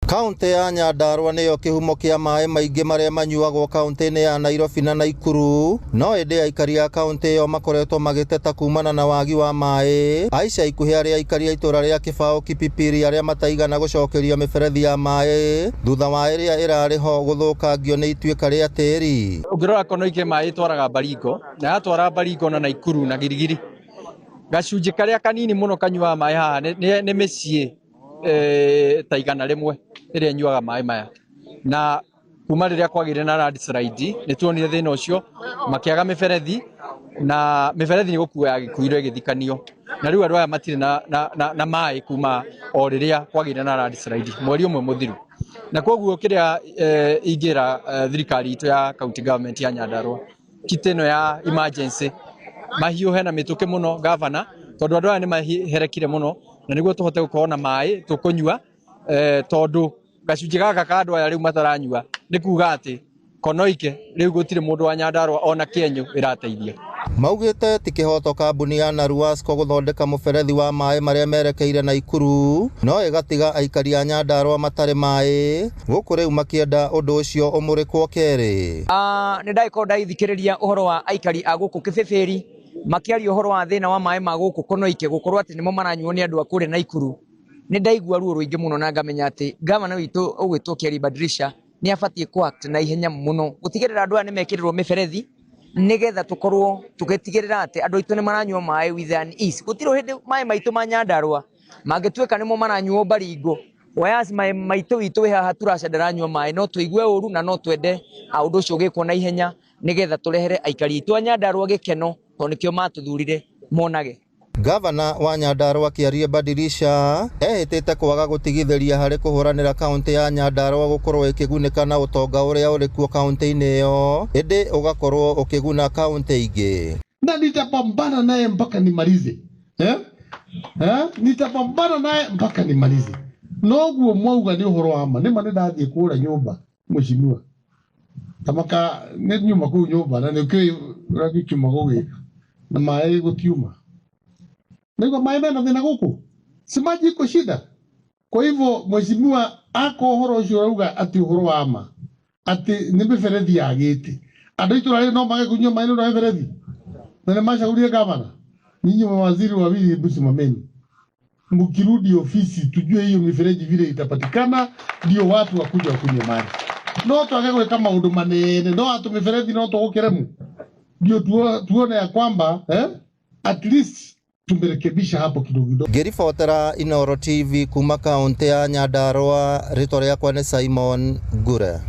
Kaũntĩ ya Nyandarua nĩyo kĩhumo kĩa maĩ maingĩ marĩa manyuagwo kaũntĩ-inĩ ya Nairobi na Naikuru, no ĩndĩ aikari a kaũntĩ ĩyo makoretwo magĩteta kumana na wagi wa maĩ. A ica ikuhĩ arĩa aikari a itũra rĩa Kĩbaũ Kipipiri arĩa mataigana gũcokerio mĩberethi ya maĩ thutha wa ĩrĩa ĩrarĩ ho gũthũkangio nĩ ituĩka rĩa tĩri. Ũngĩrora Konoike maĩ ĩtwaraga Baringo na yatwara Baringo na Naikuru na Girigiri, gacunjĩ karĩa kanini mũno kanyuaga maĩ haha nĩ mĩciĩ ta 100 ĩrĩa ĩnyuaga maĩ maya. Na kuma rĩrĩa kwagĩire na landslide nĩ tuonire thĩna ũcio, makĩaga mĩberethi na mĩberethi nĩ gũkua yagĩkuirwo ĩgĩthikanio, na rĩu andũ aya matirĩ na maĩ kuma o rĩrĩa kwagĩire na landslide mweri ũmwe mũthiru. Na koguo kĩrĩa ingĩra thirikari itũ ya county government ya Nyandarua, kit ĩno ya emergency mahiũhe na mĩtũkĩ mũno gavana, tondũ andũ aya nĩ maherekire mũno, na nĩguo tũhote gũkorwo na maĩ tũkũnyua, tondũ gacunjĩ gaka ka andũ aya rĩu mataranyua nĩ kuga atĩ Konoike rĩu gũtirĩ mũndũ wa Nyandarua ona kĩenyũ ĩrateithia. Maugĩte ti kĩhoto kambuni ya Naruasco gũthondeka mũberethi wa maĩ marĩa merekeire Naikuru no ĩgatiga aikari a Nyandarua matarĩ maĩ, gũkũ rĩu makĩenda ũndũ ũcio ũmũrĩkwo kerĩ. Nĩ ndagĩkorwo ndagĩthikĩrĩria ũhoro wa aikari a gũkũ Kĩbĩbĩri makĩaria ũhoro wa thĩna wa maĩ ma gũkũ Konoike gũkorwo atĩ nĩmo maranyuo nĩ andũ a kũrĩa Naikuru. Nĩ ndaigua ruo rũingĩ mũno na ngamenya atĩ gavana witũ ũgwĩtwo Kerry Badilisha nĩ abatiĩ kũ act na ihenya mũno gũtigĩrĩra andũ aya nĩ mekĩrĩrwo mĩberethi nĩgetha tũkorwo tũgĩtigĩrĩra atĩ andũ aitũ nĩ maranyua maĩ with an ease. Gũtirĩ hĩndĩ maĩ maitũ ma Nyandarua mangĩtuĩka nĩmo maranyuo Baringo, whereas maĩ maitũ witũ wĩ haha Turacea ndaranyua maĩ, no tũigue ũru na no twende ũndũ ũcio ũgĩkwo na ihenya nĩgetha tũrehere aikari aitũ a Nyandarua gĩkeno, tondũ nĩkĩo matũthurire monage. Gavana wa Nyandarua Kĩarie Badilisha ehĩtĩte kwaga gũtigithĩria harĩ kũhũranĩra kaũntĩ ya Nyandarua gũkorwo ĩkĩgunĩka na ũtonga ũrĩa ũrĩ kuo kaũntĩ-inĩ ĩyo, ĩndĩ ũgakorwo ũkĩguna kaũntĩ ingĩ. Na nitapambana naye mpaka nimalize, eh? Eh? Nitapambana naye mpaka nimalize. Noguo mwauga nĩ ũhoro wa ma, nĩma nĩ ndathiĩ kũrĩa nyũmba mheshimiwa tamaka nĩ nyuma kũu nyũmba na nĩkĩũĩ ũrĩa gĩkiuma gũgĩka na maĩ gũtiuma. Nĩguo maĩ mena thĩna gũkũ, si maji iko shida. Kwa hivyo mheshimiwa ako ũhoro ũcio ũrauga atĩ ũhoro wa ma atĩ nĩ mĩberethi yagĩte, andũ a itũra rĩrĩ no mage kũnyua maĩ nĩ ũndũ wa mĩberethi, na nĩ macagũrire gavana. Nyinyi mawaziri wawili, hebu simameni, mkirudi ofisi tujue hiyo mifereji vile itapatikana, ndio watu wakuja wakunywe maji. No twage gwĩka maũndũ manene, no atũ miferethi no tũgũkĩremu, ndio tuone ya kwamba at least tumerekebisha hapo kidogo kidogo. Ngĩribotera Inooro TV kuma kaũntĩ ya Nyandarua, rĩtwa rĩakwa nĩ Simon Ngure.